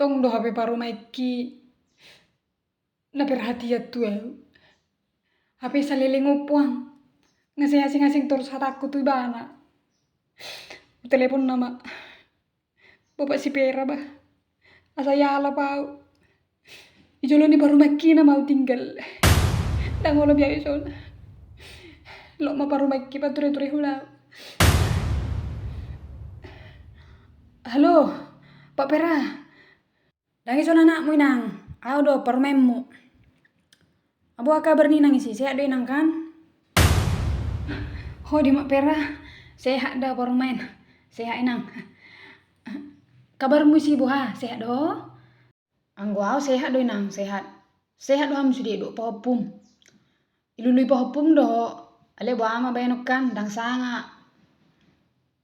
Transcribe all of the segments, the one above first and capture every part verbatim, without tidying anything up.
Tong do hape parumaenki na perhatian tu au. Hape saleleng on puang, nga sai asing-asing torus hatangku tu ibana. Telepon nama bapak si Pera bah. Asa ialap au. Di jolo ni parumaenki nama au tinggal. Ndang olo be au ison. Loas ma parumaenki pature-turehon au. Halo, Pak Pera. Ndang ison anakmu inang, au do parumaenmu. Boha kabar ni inang isi, sehat do inang kan? Ho di Mak Pera, sehat do parumaen. Sehat inang. Kabarmu isi boha, sehat do? Anggo au sehat do inang, sehat. Sehat do hamu sude dohot pahompum? Ilului pahompum do ho, alai boha ma baenon kan, ndang sanga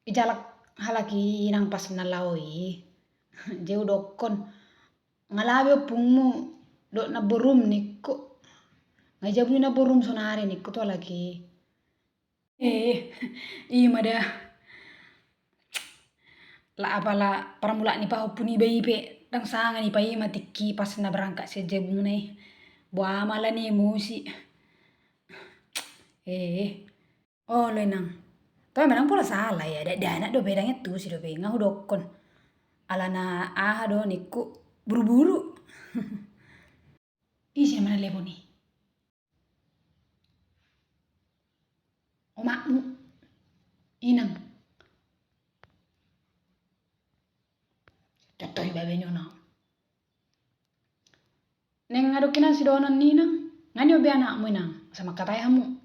ijalak halak i inang pas na laho i. Jadi hudokkon, nga laho be ompungmu dohot namborum ningku. Nga i jabu ni namborum saonari ningku tu halak i. Eh, i ma da. Lah apala parmula ni pahompu niba i pe ndang sanga nipaima tingki pas na berangkat sian jabuna i. Boha ma ala ni emosi. Eh. Olo inang. Toe manang pola sala ya, dakdanak dope, ndang antusi dope, nga hudokkon. Alana aha do ningku, buru-buru. Ise ma na telepon i? Omakmu, inang. Contoh i babe ni ona. Naeng adong inang sidohonon ni inang, nga nion be anakmu inang, asa mangkatai hamu.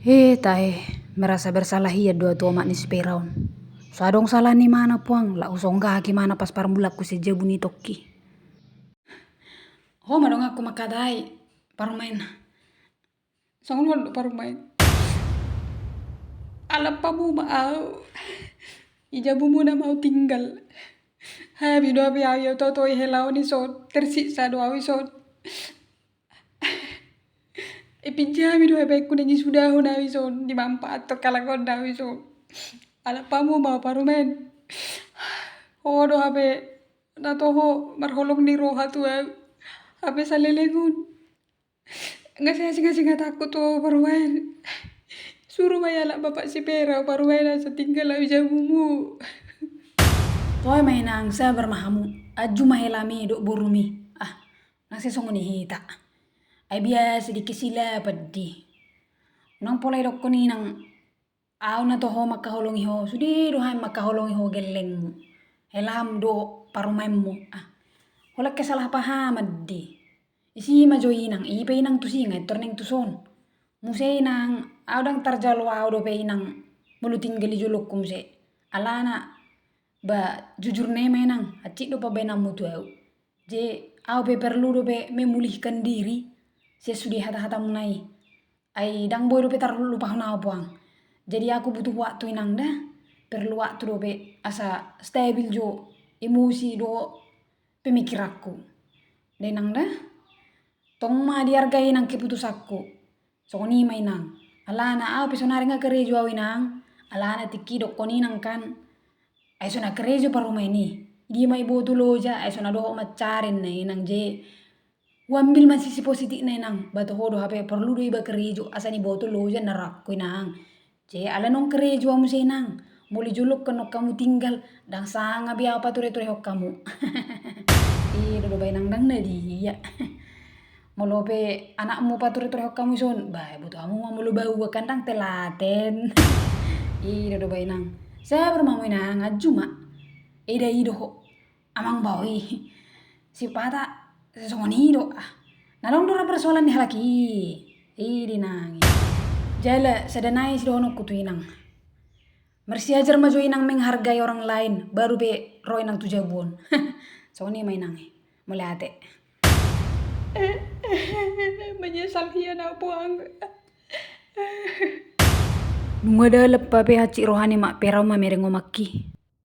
He tahe, merasa bersalah ia do au tu omak ni si Pera on. So adong salah ni mana puang, lah husonggaki mana pas parmulakku sian jabu ni tongki. Ho ma donganku mangkatai parumaen. Songon on do parumaen. Alap hamu ma au. I jabumuna ma au tinggal. Hami do hape au i, au toto i helaon i son. Tersiksa do au i son. Ipinjami do hape ku na disudahon au i son. Dimanfaathon halak on do au i son. Alap hamu ma au parumaen. Ho do hape na toho marholong ni roha tu au. Hape saleleng on. Nga sai asing-asing hatangku tu ho parumaen. Suru ma ialap bapak si Pera parumaen asa tinggal au i jabumu. Toe ma inang, sabar ma hamu. Anju ma helami dohot borumi. Ah, nang sai songon i hita. Ai biasa dikisilapan di. Unang pola idokkon inang. Au na toho mangkaholongi ho, sude do hami mangkaholongi ho gellengmu. Helam dohot parumaenmu. Ah. Holan kesalahpahaman di. Isi ma jo inang, i pe inang tusi nga intor naeng tuson. Muse inang, au ndang tarjalo au dope inang molo tinggal di jolongku muse. Alana ba jujur na i ma inang, hansit do pambaenanmu tu au. Jadi au pe perlu dope memulihkan diri sian sude hata-hatamuna i. Ai ndang boi dope tarlupahon au puang. Jadi aku butuh waktu inang da. Perlu waktu dope asa stabil jo emosi dohot pemikiranku. Da inang da. Tong ma dihargai inang keputusanku. Songon i ma inang. Alana au pe saonari nga karejo au inang. Alana tingki dokkon inang kan. Ai so na karejo parumaen i. Dia ma iboto loja, ai so na dohot mansari na inang je. Huambil ma sisi positifna inang, ba toho do hape porlu do iba karejo, asa niboto loja na rohangku inang. Je ala naung karejo au muse inang, molo jolongkon hamu tinggal, ndang sanga be au pature-turehon hamu. I do do ba inang ndang na dia. Molo pe anakmu pature-turehon hamu ison, ba iboto hamu ma molo baoa kan ndang telaten. I do do ba inang. Sabar ma hamu inang, anju ma. Eda i do ho. Amang bao i. Sipata songon i do. Ah. Na adong do ra persoalan ni halak i. I di inang i. Jala sada nai sidohononku tu inang. Marsiajar ma jo inang menghargai orang lain, baru pe ro inang tu jabu on. Songon i ma inang i. Mauliate. Menyesal hian au puang. Nunga da lempa pe hansit roha ni Mak Pera on mamereng omakki.